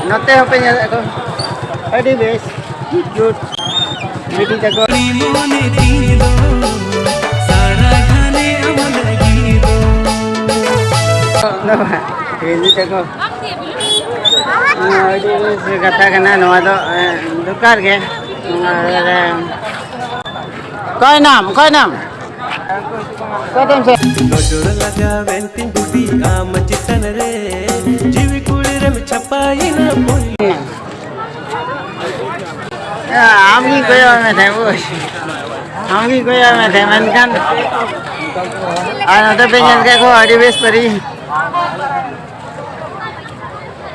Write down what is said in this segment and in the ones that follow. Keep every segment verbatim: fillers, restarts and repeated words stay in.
ᱱᱚᱛᱮ ᱦᱚᱸᱯᱮ ᱧᱮᱞᱮᱫ ᱠᱚ, ᱟᱹᱰᱤ ᱵᱮᱥ, ᱡᱩᱛ, ᱡᱩᱛ᱾ ᱵᱤᱴᱤ ᱛᱟᱠᱚ᱾ ᱵᱤᱴᱤ ᱛᱟᱠᱚ᱾ ᱟᱹᱰᱤ ᱵᱮᱥ ᱠᱟᱛᱷᱟ ᱠᱟᱱᱟ ᱱᱚᱣᱟ ᱫᱚ, ᱮ, ᱫᱚᱨᱠᱟᱨ ᱜᱮ᱾ ᱟᱨ, ᱮ, ᱚᱠᱚᱭ ᱱᱟᱢ? ᱚᱠᱚᱭ ᱱᱟᱢ? ᱚᱠᱚᱭ ᱛᱟᱢ ᱥᱮ? ᱱᱚᱡᱚᱨ ᱞᱟᱜᱟᱣᱮᱱ ᱛᱤᱧ ᱵᱩᱰᱤ ᱟᱢ ᱪᱮᱛᱟᱱ ᱨᱮ, ᱡᱤᱣᱤ ᱠᱩᱲᱤ ᱨᱮᱢ ᱪᱷᱟᱯᱟᱭᱮᱱᱟ ᱯᱩᱭᱞᱩ᱾ ᱟᱢ ᱜᱤᱧ ᱠᱚᱭᱚᱜ ᱢᱮ ᱛᱟᱦᱮᱸ, ᱵᱩᱡᱽ᱾ ᱟᱢ ᱜᱤᱧ ᱠᱚᱭᱚᱜ ᱢᱮ ᱛᱟᱦᱮᱸ, ᱢᱮᱱᱠᱷᱟᱱ ᱟᱨ ᱱᱚᱛᱮ ᱯᱮ ᱧᱮᱞ ᱠᱮᱫ ᱠᱚ, ᱟᱹᱰᱤ ᱵᱮᱥ ᱯᱟᱹᱨᱤ᱾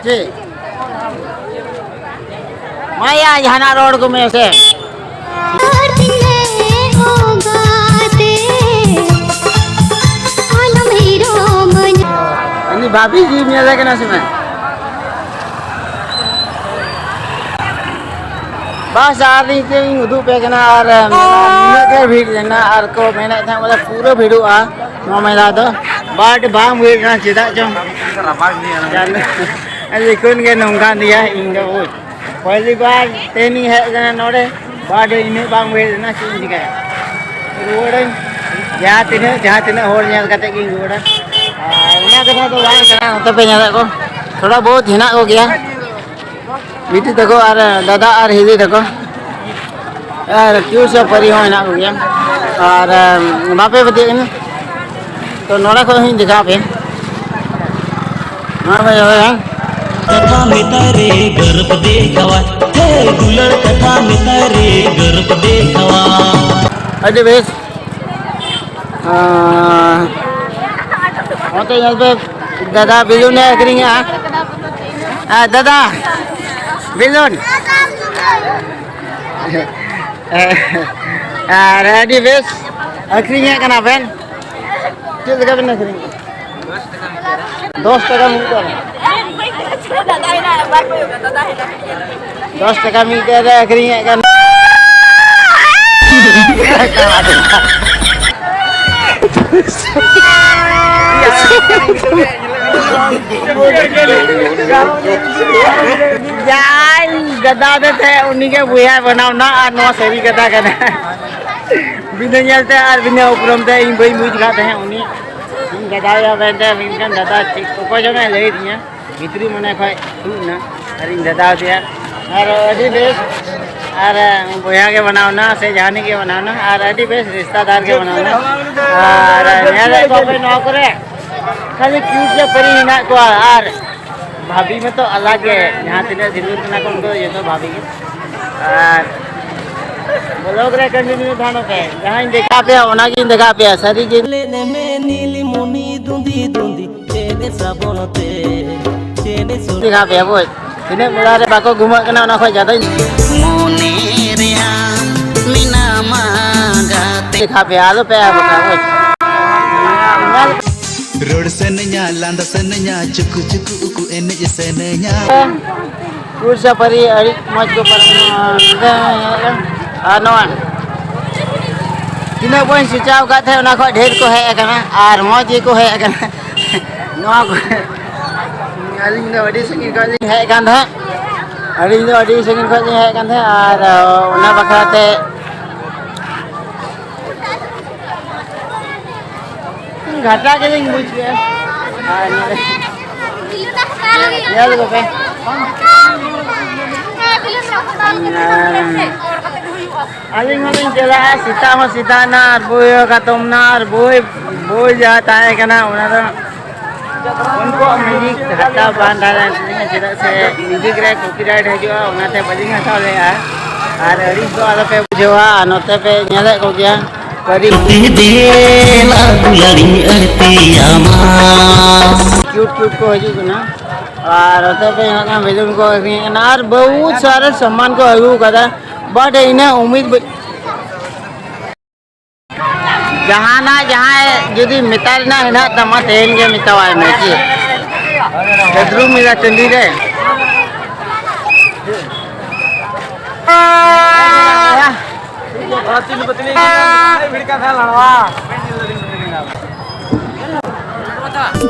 ᱪᱮᱫ? ᱢᱟᱭᱟ, ᱡᱟᱦᱟᱱᱟᱜ ᱨᱚᱲ ᱠᱚ ᱢᱮ ᱥᱮ᱾ ᱩᱱᱤ ᱵᱷᱟᱵᱤ ᱡᱤ ᱧᱮᱞᱮ ᱠᱟᱱᱟ ᱥᱮ ᱵᱟᱝ? ᱵᱟᱥ, ᱟᱨ ᱤᱧ ᱩᱫᱩᱜ ᱯᱮ ᱠᱟᱱᱟ᱾ ᱟᱨ ᱱᱩᱱᱟᱹᱜ ᱜᱮ ᱵᱷᱤᱲ ᱞᱮᱱᱟ, ᱟᱨ ᱠᱚ ᱢᱮᱱᱮᱫ ᱛᱟᱦᱮᱸᱫ ᱵᱚᱞᱮ ᱯᱩᱨᱟᱹ ᱵᱷᱤᱲᱚᱜᱼᱟ ᱱᱚᱣᱟ ᱢᱮᱞᱟ ᱫᱚ, but ᱵᱟᱝ ᱵᱷᱤᱲ ᱞᱮᱱᱟ, ᱪᱮᱫᱟᱜ ᱪᱚᱝ᱾ ᱡᱚᱠᱷᱚᱱ ᱜᱮ ᱱᱚᱝᱠᱟᱱ ᱜᱮᱭᱟ, ᱤᱧ ᱫᱚ ᱯᱚᱭᱞᱤ ᱵᱟᱨ ᱛᱮᱦᱮᱧ ᱤᱧ ᱦᱮᱡ ᱞᱮᱱᱟ ᱱᱚᱰᱮ, but ᱤᱱᱟᱹᱜ ᱵᱟᱝ ᱵᱷᱤᱲ ᱞᱮᱱᱟ, ᱪᱮᱫ ᱤᱧ ᱪᱤᱠᱟᱹᱭᱟ? ᱨᱩᱣᱟᱹᱲᱟᱹᱧ, ᱡᱟᱦᱟᱸ ᱛᱤᱱᱟᱹᱜ, ᱡᱟᱦᱟᱸ ᱛᱤᱱᱟᱹᱜ ᱦᱚᱲ ᱧᱮᱞ ᱠᱟᱛᱮ ᱜᱤᱧ ᱨᱩᱣᱟᱹᱲᱟ᱾ ᱟᱨ ᱚᱱᱟ ᱠᱟᱛᱷᱟ ᱫᱚ ᱵᱟᱝ ᱠᱟᱱᱟ, ᱱᱚᱛᱮ ᱯᱮ ᱧᱮᱞᱮᱫ ᱠᱚ, ᱛᱷᱚᱲᱟ ᱵᱚᱦᱩᱛ ᱦᱮᱱᱟᱜ ᱠᱚᱜᱮᱭᱟ᱾ ᱵᱤᱴᱤ ᱛᱟᱠᱚ ᱟᱨ ᱫᱟᱫᱟ ᱟᱨ ᱦᱤᱞᱤ ᱛᱟᱠᱚ ᱟᱨ ᱯᱤᱭᱩᱥ ᱟᱨ ᱯᱟᱹᱨᱤ ᱦᱚᱸ ᱦᱮᱱᱟᱜ ᱠᱚᱜᱮᱭᱟ᱾ ᱟᱨ, ᱮᱢ, ᱵᱟᱯᱮ ᱯᱟᱹᱛᱭᱟᱹᱜ ᱠᱟᱱᱟ? ᱛᱚ ᱱᱚᱰᱮ ᱠᱷᱚᱱ ᱦᱚᱸᱧ ᱫᱮᱠᱷᱟᱣ ᱯᱮᱭᱟ᱾ ᱱᱚᱣᱟ ᱠᱚ ᱧᱮᱞ ᱵᱮᱱ᱾ ᱠᱟᱛᱷᱟ ᱢᱮᱛᱟᱭ ᱨᱮ ᱜᱚᱨᱚᱵ ᱫᱮᱠᱷᱟᱣᱟ, ᱦᱮ ᱫᱩᱞᱟᱹᱲ ᱠᱟᱛᱷᱟ ᱢᱮᱛᱟᱭ ᱨᱮ ᱜᱚᱨᱚᱵ ᱫᱮᱠᱷᱟᱣᱟ᱾ ᱟᱹᱰᱤ ᱵᱮᱥ᱾ ᱟᱸ, ᱱᱚᱛᱮ ᱧᱮᱞ ᱯᱮ, ᱫᱟᱫᱟ ᱵᱮᱞᱩᱱ ᱮ ᱟᱹᱠᱷᱨᱤᱧᱮᱜᱼᱟ᱾ ᱟᱨ ᱫᱟᱫᱟ, ᱵᱮᱞᱩᱱ᱾ ᱟᱨ ᱟᱹᱰᱤ ᱵᱮᱥ, ᱟᱹᱠᱷᱨᱤᱧᱮᱫ ᱠᱟᱱᱟ ᱵᱮᱱ᱾ ᱪᱮᱫ ᱞᱮᱠᱟ ᱵᱮᱱ ᱟᱹᱠᱷᱨᱤᱧᱮᱫ? ᱫᱚᱥ ᱴᱟᱠᱟ ᱢᱤᱫᱴᱮᱱ᱾ ᱫᱚᱥ ᱴᱟᱠᱟ ᱢᱤᱫᱴᱮᱱ ᱨᱮ ᱟᱹᱠᱷᱨᱤᱧᱮᱫ ᱠᱟᱱ᱾ ᱡᱟᱦᱟᱸᱭ ᱜᱟᱫᱟ ᱫᱮ ᱛᱟᱦᱮᱸᱫ, ᱩᱱᱤ ᱜᱮ ᱵᱚᱭᱦᱟ ᱵᱮᱱᱟᱣ ᱮᱱᱟ, ᱟᱨ ᱱᱚᱣᱟ ᱥᱟᱹᱨᱤ ᱠᱟᱛᱷᱟ ᱠᱟᱱᱟ᱾ ᱵᱤᱱᱟᱹ ᱧᱮᱞ ᱛᱮ ᱟᱨ ᱵᱤᱱᱟᱹ ᱩᱯᱨᱩᱢ ᱛᱮ ᱤᱧ ᱵᱟᱹᱧ ᱵᱩᱡᱽ ᱠᱟᱫ ᱛᱟᱦᱮᱸᱫ ᱩᱱᱤ ᱤᱧ ᱜᱟᱫᱟᱭᱟ ᱢᱮᱱᱛᱮ, ᱢᱮᱱᱠᱷᱟᱱ ᱫᱟᱫᱟ ᱪᱮᱫ ᱚᱠᱚᱭ ᱪᱚᱝ ᱮ ᱞᱟᱹᱭ ᱟᱹᱫᱤᱧᱟ, ᱵᱷᱤᱛᱨᱤ ᱢᱚᱱᱮ ᱠᱷᱚᱡ ᱛᱩᱫ ᱮᱱᱟ, ᱟᱨᱤᱧ ᱫᱟᱫᱟ ᱟᱫᱮᱭᱟ᱾ ᱟᱨ ᱟᱹᱰᱤ ᱵᱮᱥ, ᱟᱨ ᱵᱚᱭᱦᱟ ᱜᱮ ᱵᱮᱱᱟᱣ ᱮᱱᱟ ᱥᱮ ᱡᱟᱦᱟᱱᱤᱡ ᱜᱮ ᱵᱮᱱᱟᱣ ᱮᱱᱟ, ᱟᱨ ᱟᱹᱰᱤ ᱵᱮᱥ ᱨᱤᱥᱛᱟᱫᱟᱨ ᱜᱮ ᱵᱮᱱᱟᱣ ᱮᱱᱟ᱾ ᱟᱨ ᱧᱮᱞᱮᱫ ᱠᱚᱣᱟ ᱯᱮ ᱱᱚᱣᱟ ᱠᱚᱨᱮ ᱠᱷᱟᱹᱞᱤ ᱠᱤᱭᱩᱴ ᱥᱮ ᱯᱟᱹᱨᱤ ᱦᱮᱱᱟᱜ ᱠᱚᱣᱟ, ᱟᱨ ᱵᱷᱟᱵᱤ ᱢᱟᱛᱚ ᱟᱞᱟᱜᱽ ᱜᱮ, ᱡᱟᱦᱟᱸ ᱛᱤᱱᱟᱹᱜ ᱥᱤᱸᱫᱩᱨ ᱠᱟᱱᱟ ᱠᱚ ᱩᱱᱠᱩ ᱫᱚ ᱡᱚᱛᱚ ᱵᱷᱟᱵᱤ ᱜᱮ᱾ ᱟᱨ ᱵᱞᱚᱜ ᱨᱮ ᱠᱚᱱᱴᱤᱱᱤᱭᱩ ᱛᱟᱦᱮᱱ ᱯᱮ, ᱡᱟᱦᱟᱸᱧ ᱫᱮᱠᱷᱟᱣ ᱯᱮᱭᱟ ᱚᱱᱟᱜᱤᱧ ᱫᱮᱠᱷᱟᱣ ᱯᱮᱭᱟ, ᱥᱟᱹᱨᱤ ᱜᱮ᱾ ᱞᱮᱱᱮᱢᱮ ᱱᱤᱞᱤᱢᱚᱱᱤ ᱫᱩᱸᱫᱤ ᱫᱩᱸᱫᱤ, ᱪᱮᱫ ᱥᱟᱵᱚᱱ ᱛᱮ, ᱪᱮᱫ ᱥᱩᱱᱩᱢ᱾ ᱫᱮᱠᱷᱟᱣ ᱯᱮᱭᱟ ᱵᱳᱭ, ᱛᱤᱱᱟᱹᱜ ᱢᱮᱞᱟ ᱨᱮ ᱵᱟᱠᱚ ᱜᱷᱩᱢᱟᱹᱜ ᱠᱟᱱᱟ ᱚᱱᱟ ᱠᱷᱚᱡ ᱡᱟᱫᱟᱧ ᱢᱚᱱᱮ ᱨᱮᱭᱟᱜ ᱢᱮᱱᱟᱢᱟ ᱜᱟᱛᱮ᱾ ᱫᱮᱠᱷᱟᱣ ᱯᱮᱭᱟ, ᱟᱞᱚ ᱯᱮ ᱟᱨ ᱵᱟᱠᱷᱟᱱ ᱵᱳᱭ᱾ ᱨᱚᱲ ᱥᱟᱱᱟᱧᱟ, ᱞᱟᱸᱫᱟ ᱥᱟᱱᱟᱧᱟ, ᱪᱩᱠᱩ ᱪᱩᱠᱩ ᱩᱠᱩ ᱮᱱᱮᱡ ᱥᱟᱱᱟᱧᱟ᱾ ᱴᱩᱨ ᱥᱟᱯᱷᱟᱨᱤ ᱟᱹᱰᱤ ᱢᱚᱡᱽ ᱠᱚ ᱯᱟᱨᱚᱢ ᱠᱟᱱᱟ᱾ ᱟᱨ ᱱᱚᱣᱟ ᱛᱤᱱᱟᱹᱜ ᱵᱚᱱ ᱥᱚᱪᱟᱣ ᱟᱠᱟᱫ ᱛᱟᱦᱮᱸᱫ, ᱚᱱᱟ ᱠᱷᱚᱱ ᱰᱷᱮᱨ ᱠᱚ ᱦᱮᱡ ᱟᱠᱟᱱᱟ ᱟᱨ ᱢᱚᱡᱽ ᱜᱮᱠᱚ ᱦᱮᱡ ᱟᱠᱟᱱᱟ᱾ ᱱᱚᱣᱟ ᱠᱚ ᱟᱹᱞᱤᱧ ᱫᱚ ᱟᱹᱰᱤ ᱥᱟᱺᱜᱤᱧ ᱠᱷᱚᱱ ᱞᱤᱧ ᱦᱮᱡ ᱟᱠᱟᱱ ᱛᱟᱦᱮᱸᱫ, ᱟᱹᱞᱤᱧ ᱫᱚ ᱟᱹᱰᱤ ᱥᱟᱺᱜᱤᱧ ᱠᱷᱚᱱ ᱞᱤᱧ ᱦᱮᱡ ᱟᱠᱟᱱ ᱛᱟᱦᱮᱸᱫ ᱟᱨ ᱚᱱᱟ ᱵᱟᱠᱷᱨᱟ ᱛᱮ ᱜᱷᱟᱴᱟ ᱜᱮᱞᱤᱧ ᱵᱩᱡᱽ ᱠᱮᱜᱼᱟ᱾ ᱟᱨ ᱱᱚᱰᱮ ᱧᱮᱞ ᱠᱚᱯᱮ᱾ ᱟᱹᱞᱤᱧ ᱦᱚᱸᱞᱤᱧ ᱪᱟᱞᱟᱜᱼᱟ, ᱥᱮᱛᱟᱜ ᱦᱚᱸ ᱥᱮᱛᱟᱜ ᱮᱱᱟ, ᱟᱨ ᱵᱳᱭ ᱦᱚᱸ ᱠᱟᱛᱚᱢ ᱮᱱᱟ, ᱟᱨ ᱵᱳᱭ, ᱵᱳᱭ ᱡᱟᱦᱟᱸ ᱛᱟᱦᱮᱸ ᱠᱟᱱᱟ ᱚᱱᱟ ᱫᱚ ᱩᱱᱠᱩᱣᱟᱜ ᱢᱤᱣᱡᱤᱠ ᱦᱟᱛᱟᱣ ᱵᱟᱝ ᱛᱟᱦᱮᱸ ᱞᱮᱱ ᱛᱤᱧᱟᱹ, ᱪᱮᱫᱟᱜ ᱥᱮ ᱢᱤᱣᱡᱤᱠ ᱨᱮ ᱠᱚᱯᱤᱨᱟᱭᱤᱴ ᱦᱤᱡᱩᱜᱼᱟ, ᱚᱱᱟᱛᱮ ᱵᱟᱹᱞᱤᱧ ᱦᱟᱛᱟᱣ ᱞᱮᱫᱼᱟ᱾ ᱟᱨ ᱟᱹᱲᱤᱥ ᱫᱚ ᱟᱞᱚᱯᱮ ᱵᱩᱡᱷᱟᱹᱣᱟ, ᱟᱨ ᱱᱚᱛᱮ ᱯᱮ ᱧᱮᱞᱮᱫ ᱠᱚᱜᱮᱭᱟ ᱯᱟᱹᱨᱤ ᱫᱮᱞᱟ ᱫᱩᱞᱟᱹᱲᱤᱧ ᱟᱹᱲᱛᱤᱭᱟᱢᱟ᱾ ᱠᱤᱭᱩᱴ ᱠᱤᱭᱩᱴ ᱠᱚ ᱦᱤᱡᱩᱜ ᱠᱟᱱᱟ, ᱟᱨ ᱱᱚᱛᱮ ᱯᱮ ᱧᱮᱞᱮᱫ ᱠᱟᱱᱟ ᱵᱮᱞᱩᱱ ᱠᱚ ᱟᱹᱠᱷᱨᱤᱧᱮᱫ ᱠᱟᱱᱟ, ᱟᱨ ᱵᱚᱦᱩᱛ ᱥᱟᱨᱟ ᱥᱟᱢᱟᱱ ᱠᱚ ᱟᱹᱜᱩ ᱠᱟᱫᱟ, but ᱤᱱᱟᱹ ᱩᱢᱤᱫ ᱵᱟᱹ- ᱡᱟᱦᱟᱱᱟᱜ ᱡᱟᱦᱟᱸᱭ ᱡᱩᱫᱤ ᱢᱮᱛᱟ ᱨᱮᱱᱟᱜ ᱦᱮᱱᱟᱜ ᱛᱟᱢᱟ, ᱛᱮᱦᱮᱧ ᱜᱮ ᱢᱮᱛᱟᱣᱟᱭ ᱢᱮ᱾ ᱪᱮᱫ ᱵᱮᱰᱨᱩᱢ ᱢᱮᱱᱟᱜᱼᱟ ᱴᱟᱺᱰᱤ ᱨᱮ?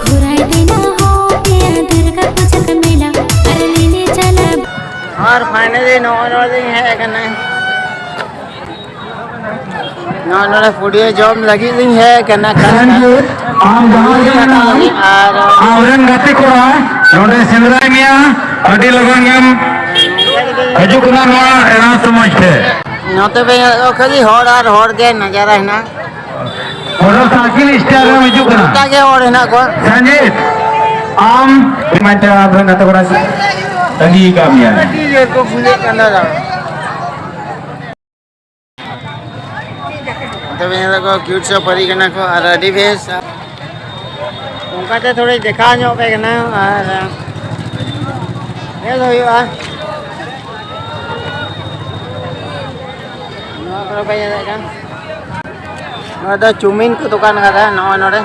ᱜᱷᱩᱨᱟᱭ ᱫᱮᱱᱟ ᱦᱳ ᱯᱮᱭᱟ ᱫᱩᱨᱜᱟ ᱯᱩᱡᱟ ᱠᱟ ᱢᱮᱞᱟ, ᱟᱨ ᱞᱤᱞᱤ ᱪᱟᱞᱟ᱾ ᱟᱨ finally ᱱᱚᱜᱼᱚᱭ ᱱᱚᱰᱮ ᱞᱤᱧ ᱦᱮᱡ ᱟᱠᱟᱱᱟ᱾ ᱱᱚᱜᱼᱚᱭ ᱱᱚᱰᱮ ᱯᱩᱰᱤᱭᱟᱹ ᱡᱚᱢ ᱞᱟᱹᱜᱤᱫ ᱞᱤᱧ ᱦᱮᱡ ᱟᱠᱟᱱᱟ᱾ ᱥᱮᱱᱡᱤᱛ, ᱟᱢ ᱡᱟᱦᱟᱸ ᱨᱮᱜᱮ ᱢᱮᱱᱟᱜ ᱢᱮ, ᱟᱨ ᱟᱢᱨᱮᱱ ᱜᱟᱛᱮ ᱠᱚᱲᱟ ᱱᱚᱰᱮ ᱥᱮᱸᱫᱽᱨᱟᱭ ᱢᱮᱭᱟ, ᱟᱹᱰᱤ ᱞᱚᱜᱚᱱ ᱜᱮᱢ ᱦᱤᱡᱩᱜ ᱠᱟᱱᱟ ᱱᱚᱣᱟ ᱮᱱᱟᱱ ᱥᱚᱢᱟᱡᱽ ᱴᱷᱮᱱ᱾ ᱱᱚᱛᱮ ᱯᱮ ᱧᱮᱞ ᱠᱚ ᱠᱷᱟᱹᱞᱤ ᱦᱚᱲ ᱟᱨ ᱦᱚᱲ ᱜᱮ ᱱᱟᱡᱟᱨᱟ ᱦᱮᱱᱟᱜ᱾ ᱢᱚᱴᱚᱨ ᱥᱟᱭᱠᱮᱞ ᱥᱴᱮᱭᱟᱨ ᱨᱮᱢ ᱦᱤᱡᱩᱜ ᱠᱟᱱᱟ᱾ ᱜᱚᱴᱟ ᱜᱮ ᱦᱚᱲ ᱦᱮᱱᱟᱜ ᱠᱚᱣᱟ᱾ ᱥᱟᱸᱡᱤᱛ, ᱟᱢ ᱢᱟᱱᱛᱮ ᱟᱢ ᱨᱮᱱ ᱜᱟᱛᱮ ᱠᱚᱲᱟ ᱛᱟᱺᱜᱤ ᱠᱟᱜ ᱢᱮᱭᱟ᱾ ᱟᱹᱰᱤ ᱡᱳᱨ ᱠᱚ ᱵᱩᱡᱷᱟᱹᱜ ᱠᱟᱱᱟ ᱫᱟᱫᱟ᱾ ᱚᱱᱛᱮ ᱵᱮᱱ ᱧᱮᱞ ᱠᱚᱣᱟ ᱠᱤᱭᱩᱴ ᱥᱮ ᱯᱟᱹᱨᱤ ᱠᱟᱱᱟ ᱠᱚ ᱟᱨ ᱟᱹᱰᱤ ᱵᱮᱥ᱾ ᱚᱱᱠᱟᱛᱮ ᱛᱷᱚᱲᱤ ᱫᱮᱠᱷᱟᱣ ᱧᱚᱜ ᱯᱮ ᱠᱟᱱᱟ ᱟᱨ ᱧᱮᱞ ᱦᱩᱭᱩᱜᱼᱟ᱾ ᱱᱚᱣᱟ ᱠᱚᱨᱮ ᱯᱮ ᱧᱮᱞᱮᱫ ᱠᱟᱱ, ᱱᱚᱣᱟ ᱫᱚ ᱪᱩᱢᱤᱱ ᱠᱚ ᱫᱚᱠᱟᱱ ᱠᱟᱫᱟ᱾ ᱱᱚᱜᱼᱚᱭ ᱱᱚᱰᱮ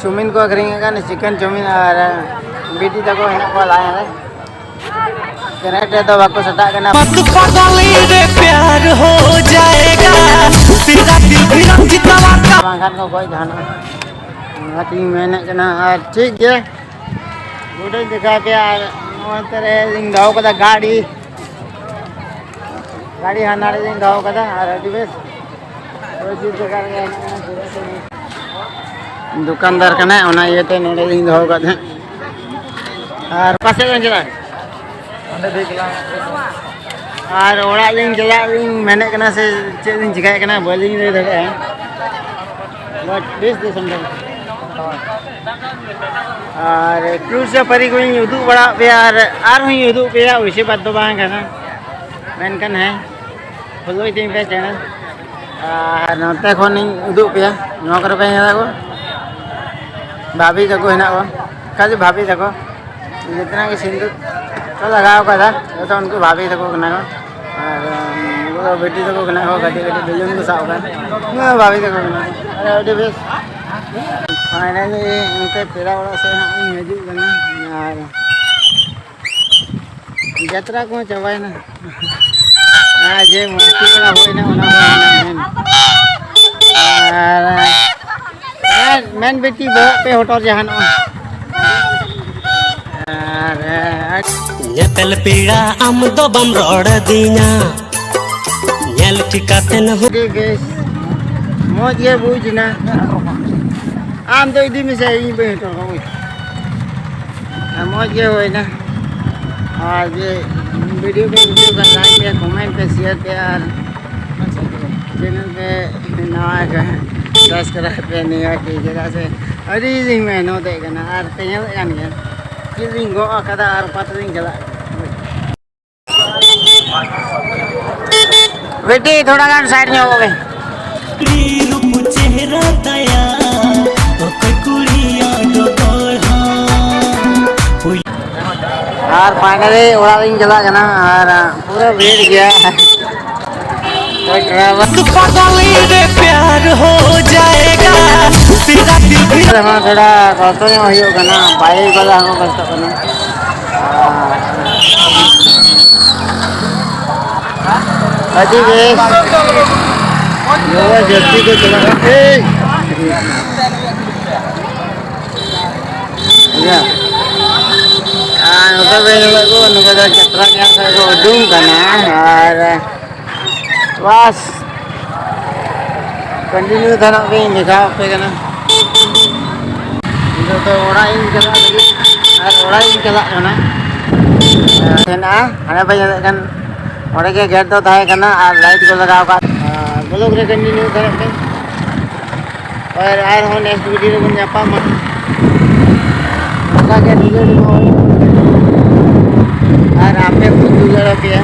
ᱪᱩᱢᱤᱱ ᱠᱚ ᱟᱹᱠᱷᱨᱤᱧᱮᱫ ᱠᱟᱱ, ᱪᱤᱠᱮᱱ ᱪᱩᱢᱤᱱ, ᱟᱨ ᱵᱤᱴᱤ ᱛᱟᱠᱚ ᱦᱮᱱᱟᱜ ᱠᱚᱣᱟ ᱞᱟᱭᱤᱱ ᱨᱮ᱾ ᱠᱮᱨᱮᱴ ᱨᱮᱫᱚ ᱵᱟᱠᱚ ᱥᱟᱴᱟᱜ ᱠᱟᱱᱟ᱾ मत पागल रे प्यार हो जाएगा, तेरा दिल भी रंजीता का। ᱵᱟᱝᱠᱷᱟᱱ ᱠᱚ ᱜᱚᱡ ᱡᱟᱦᱟᱱᱚᱜᱼᱟ᱾ ᱚᱱᱟᱛᱤᱧ ᱢᱮᱱᱮᱫ ᱠᱟᱱᱟ᱾ ᱟᱨ ᱴᱷᱤᱠ ᱜᱮᱭᱟ, ᱜᱚᱰᱟᱧ ᱫᱮᱠᱷᱟᱣ ᱯᱮᱭᱟ᱾ ᱟᱨ ᱱᱚᱜᱼᱚᱭ ᱱᱚᱛᱮ ᱨᱮ ᱤᱧ ᱫᱚᱦᱚ ᱠᱟᱫᱟ ᱜᱟᱹᱰᱤ, ᱜᱟᱹᱰᱤ ᱦᱟᱱᱟ ᱨᱮ ᱤᱧ ᱫᱚᱦᱚ ᱠᱟᱫᱟ᱾ ᱟᱨ ᱟᱹᱰᱤ ᱵᱮᱥ ᱳᱭ ᱪᱮᱫ ᱡᱟᱭᱜᱟ ᱨᱮ ᱦᱮᱱᱟᱜ ᱠᱟᱱᱟ, ᱫᱚᱠᱟᱱᱫᱟᱨ ᱠᱟᱱᱟᱭ, ᱚᱱᱟ ᱤᱭᱟᱹᱛᱮ ᱱᱚᱰᱮ ᱞᱤᱧ ᱫᱚᱦᱚ ᱠᱟᱫ ᱦᱟᱸᱜ᱾ ᱟᱨ ᱚᱠᱟ ᱥᱮᱫ ᱵᱮᱱ ᱪᱟᱞᱟᱜᱼᱟ? ᱚᱸᱰᱮ ᱫᱮᱡ ᱜᱮᱞᱟᱝ᱾ ᱟᱨ ᱚᱲᱟᱜ ᱞᱤᱧ ᱪᱟᱞᱟᱜ ᱞᱤᱧ ᱢᱮᱱᱮᱫ ᱠᱟᱱᱟ, ᱥᱮ ᱪᱮᱫ ᱞᱤᱧ ᱪᱮᱠᱟᱭᱮᱫ ᱠᱟᱱᱟ ᱵᱟᱹᱞᱤᱧ ᱞᱟᱹᱭ ᱫᱟᱲᱮᱭᱟᱜᱼᱟ᱾ But ᱵᱮᱥ ᱫᱤᱥᱚᱢ ᱫᱚ᱾ ᱟᱨ ᱴᱩᱨ ᱥᱟᱯᱷᱟᱨᱤ ᱠᱚᱧ ᱩᱫᱩᱜ ᱵᱟᱲᱟᱣᱟᱫ ᱯᱮᱭᱟ, ᱟᱨ ᱟᱨᱦᱚᱸᱧ ᱩᱫᱩᱜ ᱯᱮᱭᱟ, ᱳᱭᱥᱮ ᱵᱟᱫ ᱫᱚ ᱵᱟᱝ ᱠᱟᱱᱟ᱾ ᱢᱮᱱᱠᱷᱟᱱ ᱦᱮᱸ, ᱯᱷᱳᱞᱳᱭ ᱛᱤᱧ ᱯᱮ ᱪᱮᱱᱮᱞ᱾ ᱟᱨ ᱱᱚᱛᱮ ᱠᱷᱚᱱᱤᱧ ᱩᱫᱩᱜ ᱯᱮᱭᱟ, ᱱᱚᱣᱟ ᱠᱚᱨᱮ ᱯᱮ ᱧᱮᱞ ᱫᱟᱠᱚ ᱵᱷᱟᱵᱷᱤ ᱛᱟᱠᱚ ᱦᱮᱱᱟᱜ ᱠᱚᱣᱟ, ᱠᱷᱟᱹᱞᱤ ᱵᱷᱟᱵᱷᱤ ᱛᱟᱠᱚ᱾ ᱡᱚᱛᱚᱱᱟᱜ ᱜᱮ ᱥᱤᱸᱫᱩᱨ ᱠᱚ ᱞᱟᱜᱟᱣ ᱠᱟᱫᱟ, ᱡᱚᱛᱚ ᱩᱱᱠᱩ ᱵᱷᱟᱵᱷᱤ ᱛᱟᱠᱚ ᱠᱟᱱᱟ ᱠᱚ᱾ ᱟᱨ ᱩᱱᱠᱩ ᱫᱚ ᱵᱤᱴᱤ ᱛᱟᱠᱚ ᱠᱟᱱᱟ ᱠᱚ, ᱠᱟᱹᱴᱤᱡ ᱠᱟᱹᱴᱤᱡ ᱵᱮᱞᱩᱱ ᱠᱚ ᱥᱟᱵ ᱠᱟᱫᱟ, ᱩᱱᱠᱩ ᱫᱚ ᱵᱷᱟᱵᱷᱤ ᱛᱟᱠᱚ ᱠᱟᱱᱟ ᱠᱚ᱾ ᱟᱨ ᱟᱹᱰᱤ ᱵᱮᱥ᱾ ᱯᱷᱟᱭᱱᱟᱞᱤ ᱱᱚᱛᱮ ᱯᱮᱲᱟ ᱚᱲᱟᱜ ᱥᱮᱫ ᱦᱟᱸᱜ ᱤᱧ ᱦᱤᱡᱩᱜ ᱠᱟᱱᱟ᱾ ᱟᱨ ᱡᱟᱛᱨᱟ ᱠᱚᱦᱚᱸ ᱪᱟᱵᱟᱭᱮᱱᱟ᱾ ᱟᱨ ᱡᱮ ᱢᱟᱹᱥᱛᱤ ᱯᱟᱲᱟ ᱦᱩᱭᱱᱟ, ᱚᱱᱟ ᱠᱚ ᱦᱩᱭᱱᱟ ᱢᱮᱱ᱾ ᱟᱨ ᱢᱮᱱ ᱵᱤᱴᱤ ᱵᱚᱦᱚᱜ ᱯᱮ ᱦᱚᱴᱚᱨ ᱡᱟᱦᱟᱱᱚᱜᱼᱟ᱾ ᱟᱨ ᱧᱮᱯᱮᱞ ᱯᱮᱲᱟ ᱟᱢ ᱫᱚ ᱵᱟᱢ ᱨᱚᱲ ᱟᱹᱫᱤᱧᱟ, ᱧᱮᱞ ᱴᱷᱤᱠᱟᱛᱮᱱ ᱦᱩ- ᱟᱹᱰᱤ ᱵᱮᱥ, ᱢᱚᱡᱽ ᱜᱮ ᱵᱩᱡᱽ ᱮᱱᱟ᱾ ᱟᱢ ᱫᱚ ᱤᱫᱤ ᱢᱮᱥᱮ, ᱤᱧ ᱵᱟᱹᱧ ᱦᱚᱴᱚᱨ ᱠᱟᱜ ᱵᱩᱡᱽ᱾ ᱟᱨ ᱢᱚᱡᱽ ᱜᱮ ᱦᱩᱭᱱᱟ᱾ ᱟᱨ ᱡᱮ ᱵᱷᱤᱰᱤᱭᱳ ᱯᱮ ᱵᱷᱤᱰᱤᱭᱳ ᱠᱷᱟᱱ ᱞᱟᱭᱤᱠ ᱯᱮ, ᱠᱚᱢᱮᱱᱴ ᱯᱮ, ᱥᱮᱭᱟᱨ ᱯᱮ ᱟᱨ ᱪᱮᱱᱮᱞ ᱯᱮ ᱱᱟᱣᱟ ᱠᱷᱟᱱ ᱥᱟᱵᱥᱠᱨᱟᱭᱤᱵᱽ ᱯᱮ᱾ ᱱᱤᱭᱟᱹ ᱠᱤ ᱪᱮᱫᱟᱜ ᱥᱮ ᱟᱹᱰᱤ ᱫᱤᱱ ᱢᱮᱦᱱᱚᱛᱮᱫ ᱠᱟᱱᱟ ᱟᱨ ᱯᱮ ᱧᱮᱞᱮᱫ ᱠᱟᱱ ᱜᱮᱭᱟ ᱪᱮᱫ ᱞᱤᱧ ᱜᱚᱜ ᱟᱠᱟᱫᱟ ᱟᱨ ᱚᱠᱟ ᱛᱮᱞᱤᱧ ᱪᱟᱞᱟᱜ ᱠᱟᱱᱟ᱾ ᱵᱤᱴᱤ, ᱛᱷᱚᱲᱟ ᱜᱟᱱ ᱥᱟᱭᱤᱰ ᱧᱚᱜᱚᱜ ᱢᱮ᱾ ᱠᱩᱲᱤ ᱨᱩᱯ ᱪᱮᱦᱨᱟ ᱛᱟᱭᱟ, ᱚᱠᱚᱭ ᱠᱩᱲᱤᱭᱟᱜ ᱰᱚᱜᱚᱨ ᱦᱚᱸ᱾ ᱟᱨ ᱯᱷᱟᱭᱱᱟᱞᱤ ᱚᱲᱟᱜ ᱞᱤᱧ ᱪᱟᱞᱟᱜ ᱠᱟᱱᱟ ᱟᱨ ᱯᱩᱨᱟᱹ ᱵᱷᱤᱲ ᱜᱮᱭᱟ᱾ ᱯᱟᱜᱚᱞᱤ ᱨᱮ ᱯᱭᱟᱨ ᱦᱳ ᱡᱟᱭᱮᱜᱟ, ᱛᱮᱨᱟ ᱫᱤᱞ ᱵᱷᱤ ᱨᱮᱦᱚᱸ ᱛᱷᱚᱲᱟ ᱠᱚᱥᱴᱚ ᱧᱚᱜ ᱦᱩᱭᱩᱜ ᱠᱟᱱᱟ, ᱵᱟᱭᱤᱠ ᱵᱟᱞᱟ ᱦᱚᱸ ᱠᱚᱥᱴᱚᱜ ᱠᱟᱱᱟ᱾ ᱟᱹᱰᱤ ᱵᱮᱥ᱾ ᱱᱚᱣᱟ ᱡᱟᱹᱥᱛᱤ ᱠᱚ ᱪᱟᱞᱟᱜᱼᱟ᱾ ᱮᱭ! ᱤᱭᱟᱹ᱾ ᱟᱨ ᱱᱚᱛᱮ ᱵᱮᱱ ᱧᱮᱞᱮᱫ ᱠᱚ, ᱱᱚᱛᱮ ᱫᱚ ᱡᱟᱛᱨᱟ ᱧᱮᱞ ᱠᱷᱚᱱ ᱠᱚ ᱩᱰᱩᱝ ᱠᱟᱱᱟ᱾ ᱟᱨ ᱵᱟᱥ, ᱠᱚᱱᱴᱤᱱᱤᱭᱩ ᱫᱷᱟᱨᱟ ᱜᱤᱧ ᱫᱮᱠᱷᱟᱣ ᱟᱯᱮ ᱠᱟᱱᱟ᱾ ᱱᱤᱛᱚᱜ ᱫᱚ ᱚᱲᱟᱜ ᱤᱧ ᱪᱟᱞᱟᱜ ᱞᱟᱹᱜᱤᱫ, ᱟᱨ ᱚᱲᱟᱜ ᱤᱧ ᱪᱟᱞᱟᱜ ᱠᱟᱱᱟ᱾ ᱦᱮᱱᱟᱜᱼᱟ, ᱦᱟᱱᱮ ᱯᱮ ᱧᱮᱞᱮᱫ ᱠᱟᱱ, ᱚᱸᱰᱮ ᱜᱮ ᱜᱮᱴ ᱫᱚ ᱛᱟᱦᱮᱸ ᱠᱟᱱᱟ ᱟᱨ ᱞᱟᱭᱤᱴ ᱠᱚ ᱞᱟᱜᱟᱣ ᱠᱟᱜ᱾ ᱵᱞᱚᱜ ᱨᱮ ᱠᱚᱱᱴᱤᱱᱤᱭᱩ ᱫᱷᱟᱨᱟ ᱯᱮ᱾ ᱟᱨ ᱟᱨᱦᱚᱸ ᱱᱮᱠᱥᱴ ᱵᱷᱤᱰᱤᱭᱳ ᱨᱮᱵᱚᱱ ᱧᱟᱯᱟᱢᱟ᱾ ᱚᱱᱠᱟ ᱜᱮ ᱵᱷᱤᱰᱤᱭᱳ ᱨᱮᱵᱚᱱ, ᱟᱨ ᱟᱯᱮ ᱠᱚ ᱫᱩᱞᱟᱹᱲ ᱟᱯᱮᱭᱟ᱾